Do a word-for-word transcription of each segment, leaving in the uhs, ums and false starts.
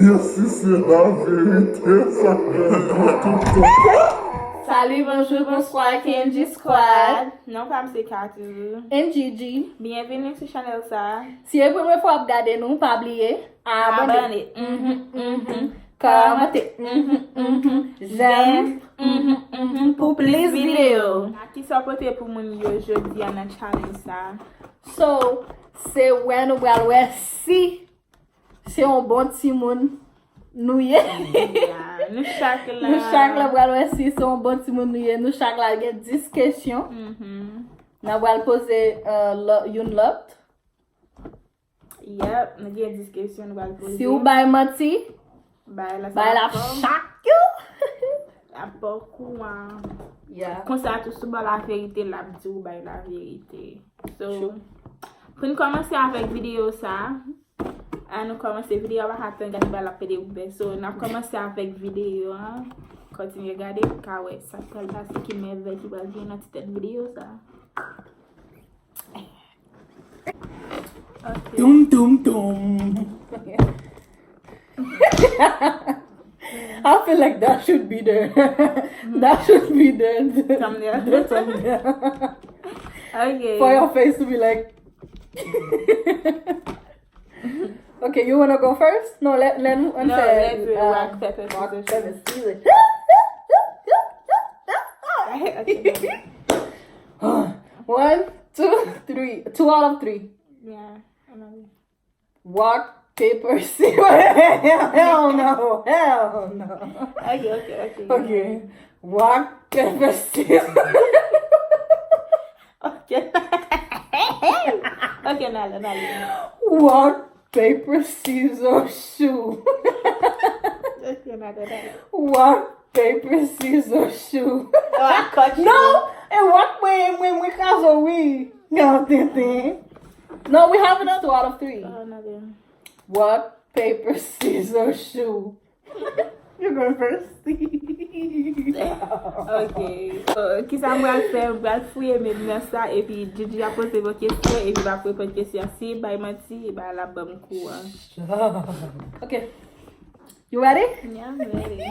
Jezi se lavérité, sa k fè nou tout tan. Salut, bonjour, bonsoir, Kenji Squad. Non pa m se Katou. N G G. Byenvini sou chanèl sa. Si e premye fwa w ap gade nou, pa bliye abòne, Abòne. Kòmante, Jèm, Pou plis videyo. Kisa w pote pou moun yo jodi a nan challenge sa? So, se wè nou pral wè si se yon bon timoun nou ye. Yeah, nou chak la. Nou chak la pral wè si se yon bon timoun nou ye. Nou chak la gen dis kesyon. Mhm. N ap pral poze uh, lo- youn lòt. Yep, nou gen dis kesyon nou pral poze. Si w bay manti, Bay la bay la sa chak yo. Ap pa w kouran. Yeah. Konsa tou si w ba la verite, l ap di w bay la verite. So, pou n kòmanse avèk videyo sa, an nou kòmanse videyo a, pa ka tann gade bay la pede ouvè. So, n ap kòmanse avèk videyo a. Kontinye gade, ka wè sa k pral pase, ki mèvèy ki pral gen nan ti tèt videyo sa. Ok. Dum dum dum. I feel like that should be there. That should be there. Thumbnail. The thumbnail. Ok. For your face to be like. Okay, you wanna go first? No, let let me No, let's do uh, rock, paper, rock, scissors, paper, shoot. Scissors. Ok. One, two, three. Two out of three. Yeah, I know. Rock, paper, scissors. Hell no. Hell no. Ok, ok, ok. Okay. Rock, paper, scissors. Ok. Ok, n ale, n ale. Rock, paper, scissors, shoe. Ok, n ale, n ale. Rock, paper, scissors, shoe. Oh, I caught you. No! E rock mwen, mwen, mwen kraze w, wi. Nan tenten. No, we have another two out of three. Oh, n ale. Rock, paper, scissors, shoe. You go first. Ok. So, kisa m pral fè? M pral fouye men m nan sa, epi Gigi ap poze mwen kesyon, epi m ap reponn kesyon. Si bay manti, e ba l ap ban m kou an. Okay. You ready? Yeah, I'm ready.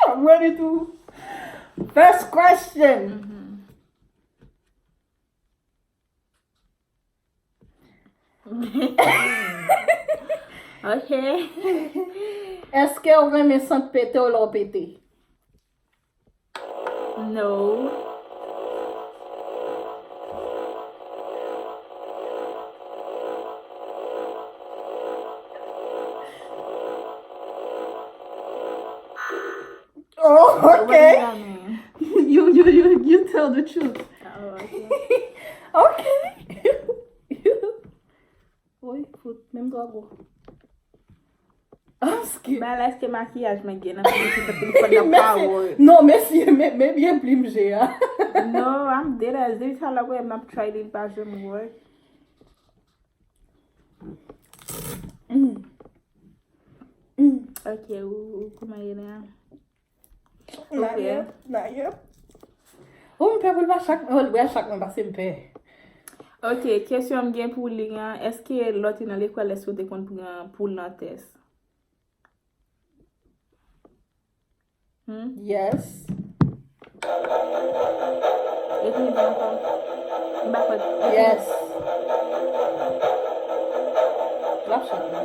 I'm ready too. First question. Ok. Èske w renmen sant pete w lè w pete? No. Oh, What does okay. That mean? You, you, you, you tell the truth. Oh, ok. Okay. Woy, fout, menm twa gwo. I'm scared. Ba la, èske makiyaj mwen gen nan telefòn nan pa Mèsi. wòl? Non, mèsi, men men byen plim je a. No, I'm dead ass. Depi sa la, wè, m ap try li, li pa janm wòl. Mm. Mm. Ok, ou, ou kòman ye la? Not yet, not yet. Oh, m pè pou l pa chak, oh, l bwè chak mwen pase m pè. Ok, kesyon m gen pou li an, èske lè w te nan lekòl, èske w te konn pran poul nan tès? Hmm? Yes. Ekri di ankò. M pa kwè. Yes. L ap chante.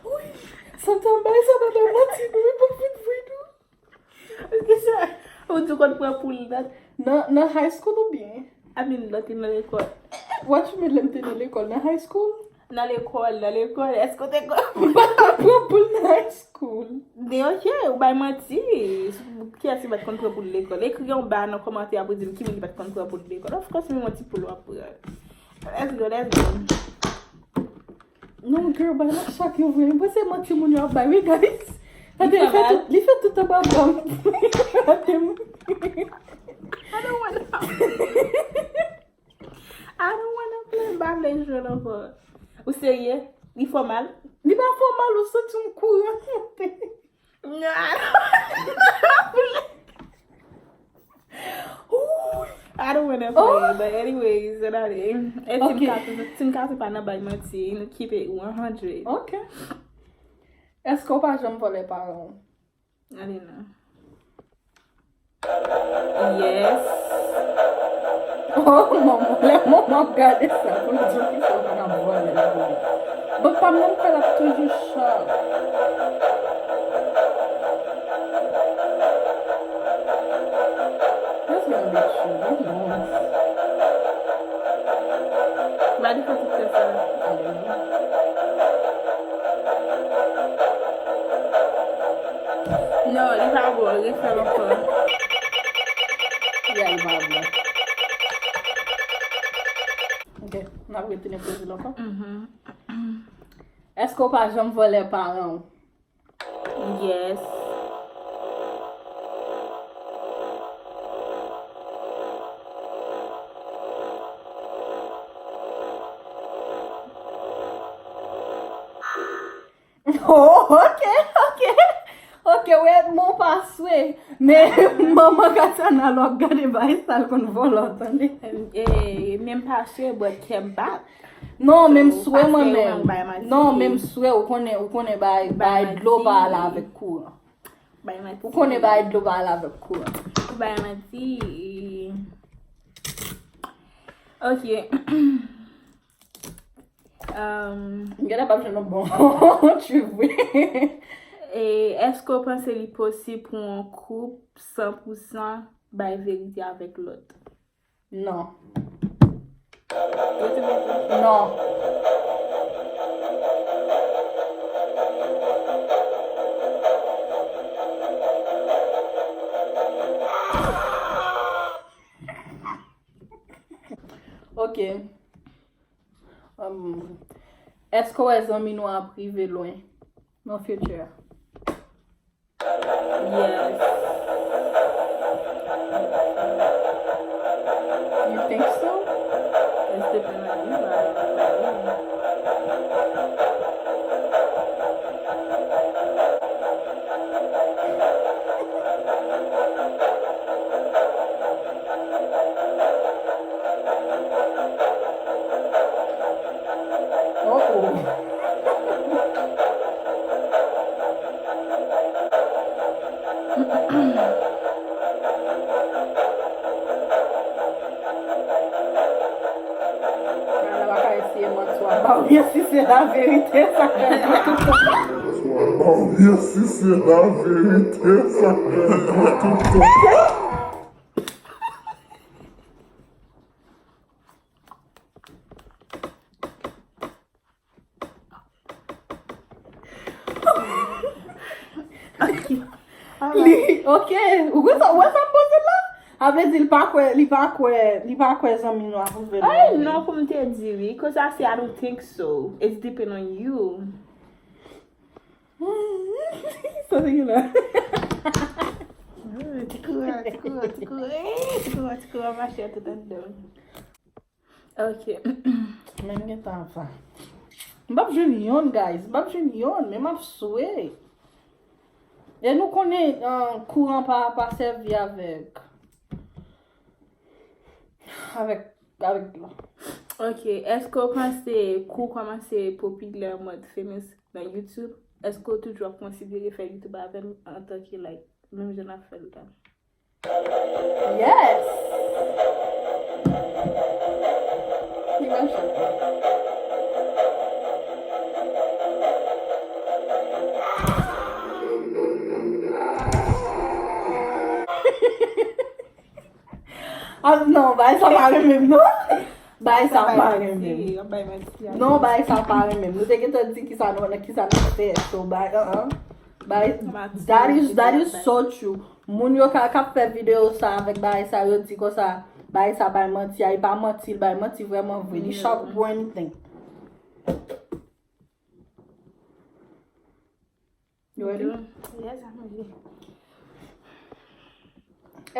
Wi, santan bay sa pa bay manti, nou pa fout vre nou. Kisa? Ou di w konn pran poul nan? Nan, nan high school oubyen? I mean, lè w te nan lekòl. What you mean lè m te nan lekòl? Nan high school? Nan lekòl, nan lekòl, èske w te konn? M pa t konn pran poul nan high school. De ok, ou bay manti. Kiyès ki pa t konn pran poul lekòl? Ekri yon ba nan kòmantè a pou di m ki moun ki pa t konn pran poul lekòl. Of course, menm yon ti poul w ap pran. Let's go, let's go. Non, girl, bay la chak yo vre. Mwen panse manti moun yo ap bay, wi, guys. Tande, li fè tout, li fè tout anba bòm. Tande m. I don't wanna. I don't wanna play. M pa vle jwe l ankò. Ou serye? Li fè w mal? Li pa fè w mal, ou santi yon kouran monte. I don't wanna play, but anyways, anyway. E Team Katou, Team Katou pa nan bay manti, nou keep it one hundred. Ok. Èske w pa janm vòlè paran w? Ale non. Yes. Oh, manman, lè manman ap gade sa, pou l di w ki fè w pa nan vòlè. Bon, pa m nan fè l ap toujou chòk. That's gonna be true. That's nice. Madi fè tout tèt sa. Non, li pa bon, refè l ankò. Yeah, li pa bon. Ok, n ap retounen poze l ankò. Èske w pa janm vòlè paran w? Yes. Oh, ok, ok. Ok, wè, mon pa swe. Men manman Katana lò ap gade bay sa l konn vòlò, tande. Eh, men m pa swe, but kè m bat. Non, men m swe mwen menm. Non, men m swe, ou konnen, ou konnen bay, bay dlo pa al avèk kouran. Bay manti. Ou konnen bay dlo pa al avèk kouran. Bay manti. Ok. Um, m gentan p ap jwenn yon bon trip vre. E èske w panse li posib pou yon koup san pou san bay verite avèk lòt? Non. Non. Ok. Um, èske w wè zanmi nou ap rive lwen nan future? Yes. You think so? It's depend on you, but I don't know. Oh, oh. Nana pa ka eseye manti, w ap ba w byen si se laverite, sa fè l toutan. W ap ba w byen si se laverite, sa fè l toutan. Li, ok, ou wè sa, ou wè sa m poze la? A vle di, li pa kwè, li pa kwè, li pa kwè zanmi nou ap rive lwen. Ay, non, pou m te di wi, cause I say I don't think so. It's depend on you. Sa se ki la? Ti koura, ti koura, ti koura, eh, ti koura, ti koura mache tout anndan. Ok. Men m gentan ava. M p ap jwenn yonn, guys. M p ap jwenn yonn, men m ap swe. E nou konnen, uh, kouran pa, pa sèvi avèk, avèk, avèk dlo. Ok. Èske w panse kou kòmanse popilè mòd famous nan YouTube? Èske w toujou ap konsidere fè YouTube avè m antanke, like, menm jan n ap fè l la? Yes! Li mache. Ah, non, bay sa pa renmen m, non. Bay sa pa renmen m. Non, bay sa pa renmen m. Nou te gentan di kisa nou, kisa n ap fè. So, bay, uh-uh. Bay, that is, that is so true. Moun yo ka, k ap fè videyo sa avèk bagay sa, yo di konsa, bagay sa bay manti, a, e pa manti, l bay manti vrèman vre. Li chòk pou anything. You ready? Yes, I'm ready.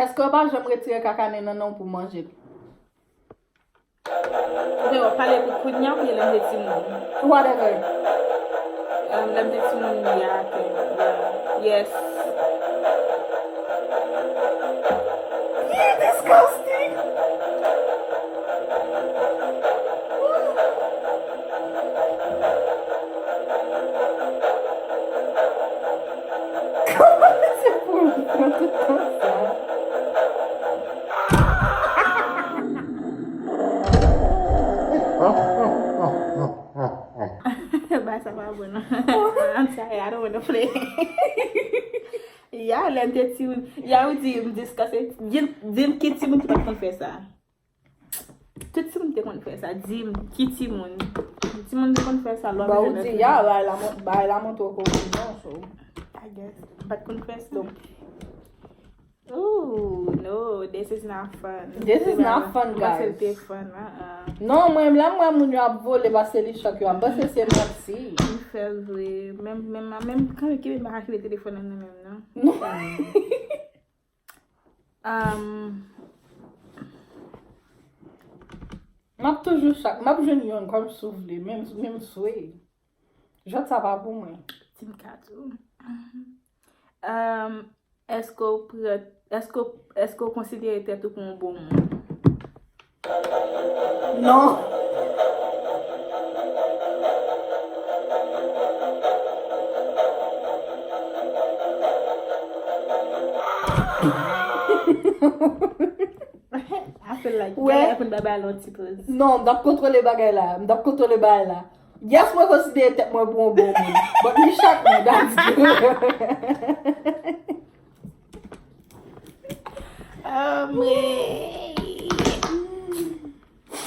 Èske w pa janm retire kaka nan nan w pou manje l? Oubyen w ap pale pou kounye a oubyen lè m te timoun? Whatever. Um, lè m te timoun, yeah, ok. Yeah. Yes. You're disgusting! Kòman se pou m pran tout tan sa? Ba sa pa bon non. I'm sorry, I don't wanna play. Ya, lè m te timoun. Ya, ou di m diskase. Di m, di m ki timoun ki pa t konn fè sa. Tout timoun te konn fè sa. Di m ki timoun. Timoun te konn fè sa lò. Ba ou di ya, bay la mont, bay la mont ou konn non so. I guess. M pa t konn fè sa. Ooh, no, this is not fun. This is not fun, guys. Te fun, uh-uh. Non, mwen lè m wè moun yo ap vole pase li chòk yo, m panse se manti. M fè l vre. Menm menm menm kan ki pa kite telefòn nan menm non. Non. Um, M ap toujou chak, m ap jwenn yon kòm si w vle, menm menm swe. Jòt sa pa pou mwen. Team Katou. Um, Èske w prè, èske, èske w konsidere tèt ou kòm yon bon moun? Non. I feel like yeah, pou n ba bagay la yon ti poz. Non, m t ap kontwole bagay la. M t ap kontwole bagay la. Yes, mwen konsidere tèt mwen pou yon bon moun. But mi chak moun, that's good. Um, I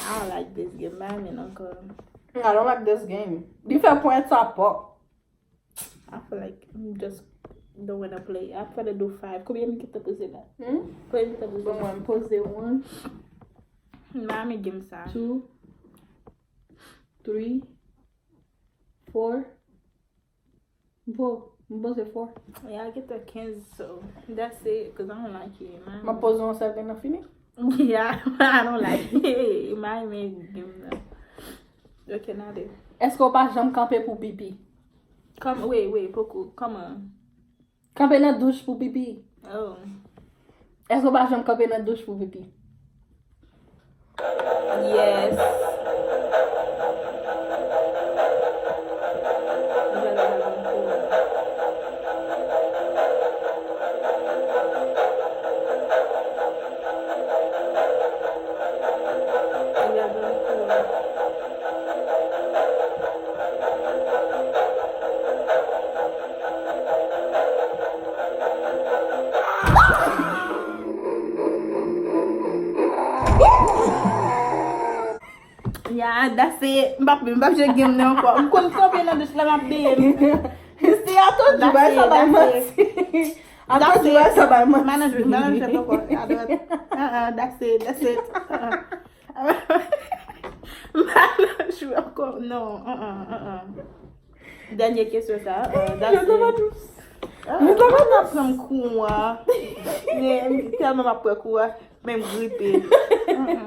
don't like this game, man, ankò. I don't like this game. Li fè pwen sa pòp. I feel like I'm just don't wanna play. I feel like do five. Konbyen m gentan poze la? Hmm? Konbyen m gentan poze Bon, la? Mwen poze one, Mami game sa. Two, three, four. Bon, m poze four. Yeah, I get the kenz, so that's it, cause I don't like it, man. M ap poze yon sèl, gen nan fini. Yeah, I don't like it. My main game now. Okay, now this. Èske w pa janm kanpe pou pipi? Come, wait, wait, poko, come on. Kanpe nan douch pou pipi. Oh. Èske w pa janm kanpe nan douch pou pipi? Yes. Ya, that's it. M pap, m pap jwe game nan ankò. M konn kanpe nan douch la, m ap beye m. Si a to di bay sa bay manti. A to di bay sa bay manti. Manan jwe, manan jwe ankò. A dwat. Uh-uh, that's it, that's it. Uh-uh. Manan jwe ankò. Non, uh-uh, uh-uh. Dènye kesyon sa. Uh, that's it. Yo, tava dous. Ah, mwen pa pran kou a. Men tèlman m ap pran kou a, men m gripe. Mm-mm.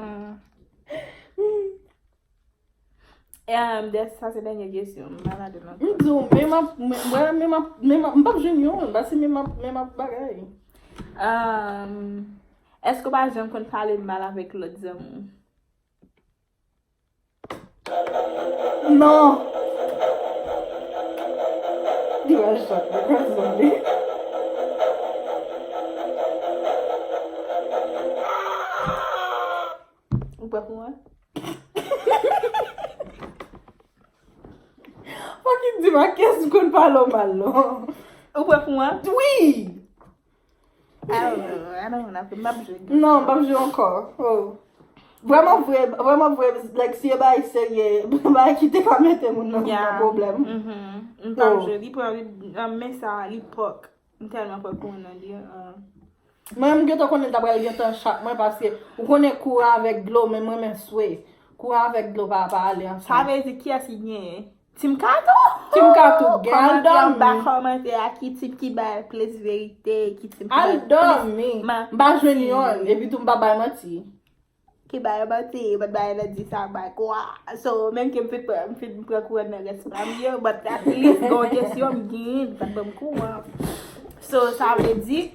Em, dè- sa se dènye kesyon. M pa gade nan M di w, men m ap, men, mwen, men m ap, men m ap, m p ap jwenn yon, paske men m ap, men m ap bagay. Em, èske w pa janm konn pale mal avèk lòt zanmi w? Non. Li pa chak, li pa zanmi. Ou pè pou mwen? Fòk li di m a kès m konn pale w mal, non. Ou pè pou mwen? Wi! I don't know. I don't wanna play. M ap jwe. Non, m p ap jwe ankò. Oh. Vrèman vre, vrèman vre, like, si e bagay serye, bagay ki te ka mete moun nan Yeah. nan pwoblèm. Mhm. M p ap Oh. jwe. Li pran, li, ah, men sa, li pòk. M tèlman pòk pou mwen nan li. Ah. Mwen, m gentan konnen l ta pral gentan chak mwen, paske ou konnen kouran avèk dlo, men mwen, men swe. Kouran avèk dlo pa, pa ale ansanm. Sa vle di kiyès ki genyen? Team Kato. Team Kato, gen al dòmi. Kòmante anba kòmantè a, ki team ki bay plis verite, ki team ki bay plis manti. Al dòmi. M pa jwenn yonn, epi tou m pa bay manti. Ki bay manti, but bay nan di sa bay kwa. So, menm ke m fin pran, m fin pran kouran nan rès pa m yo, but at least gon kesyon m gen, li pa t ban m kouran. So, sa vle di,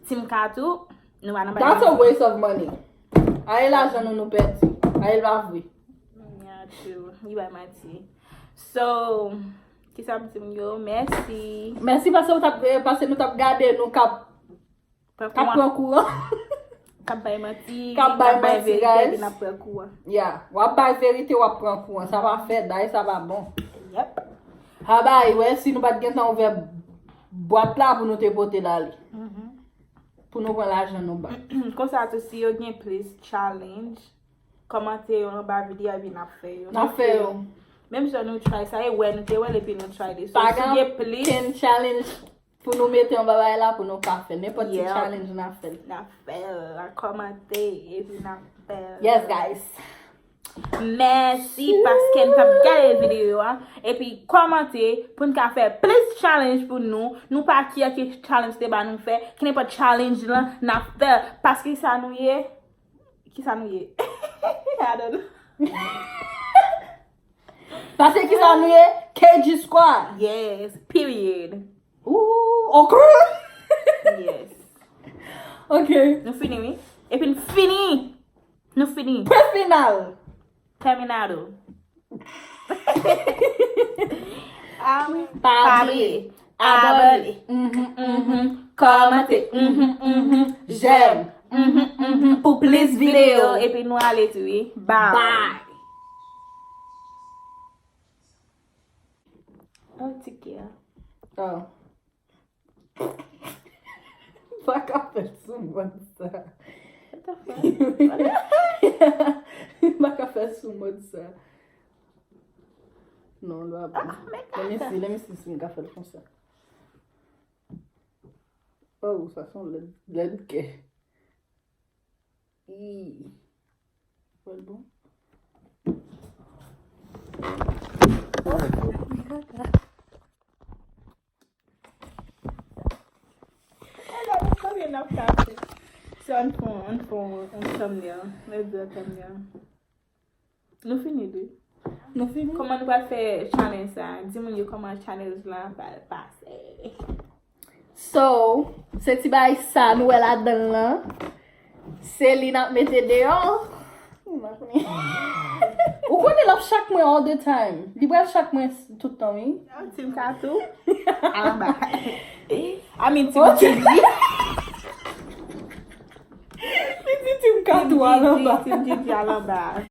Team Kato, nou pa nan bay manti. That's a waste of money. Aye lajan nou nou pèdi. Aye l pa vre. Yeah, true. Li bay manti. So, kisa m di m yo? Mèsi. Mèsi paske w t ap, eh, paske nou t ap gade nou k ap, k ap pran kouran. K ap bay manti, k ap bay verite, epi n ap pran kouran. Yeah, w ap bay verite, w ap pran kouran. Sa pa fèt, dayè sa pa bon. Yep. Abay, wè, si nou pa t gentan ouvè bwat la pou nou te pote l ale. Pou nou pran lajan nou bay. Konsa tou, si yo gen plis challenge, kòmante yo anba videyo a, epi n ap fè yo. N ap fè yo. Menm jan nou try sa, e wè nou te wè l epi nou try li. So, si gen plis, pa gen okenn challenge pou nou mete anba bay la pou nou pa fè. Nenpòt ti challenge n ap fè l. N ap fè l, kòmante, epi n ap fè l. Yes, guys. Mèsi paske n t ap gade videyo a. Epi kòmante pou n ka fè plis challenge pou nou. Nou pa care ki challenge te ba nou fè. Ki nenpòt challenge lan, n ap fè l. Paske sa nou ye. Kisa nou ye? I don't know. Paske kisa nou ye? K G Squad. Yes, period. Ooh, ok. Yes. Ok. Nou fini, wi. Epi n fini. Nou fini. Pwen final. Terminado. Am, pa bliye. Abòne. Mhm, mhm. Kòmante. Mhm, mhm. J'aime. Mhm, mhm. Pou plis videyo. Epi nou ale tou, wi. Bye. Bye. Oh, tike a. Oh. M pa ka fè sou mòd sa. What the fuck? M pa ka fè sou mòd sa. Non, l pa bon. Ah, men kaka. Let me see, let me see si m ka fè l konsa. Oh, sa se yon lèd, lèd kè. Ii. Wè l bon? Konbyen n ap ka fè? So, ann fè, ann fè yon thumbnail. Let's do a thumbnail. Nou fini, wi. Nou fini? Kòman nou pral fè challenge sa? Di moun yo kòman challenge la pral pase. So, se ti bagay sa nou wè ladan l lan. Se li n ap mete deyò. Ou konnen l ap chak mwen all the time. Li pral chak mwen tout tan, wi. Team Kato. Al anba. I mean, Team Gigi. Li di Team Kato al anba. Team Gigi al anba.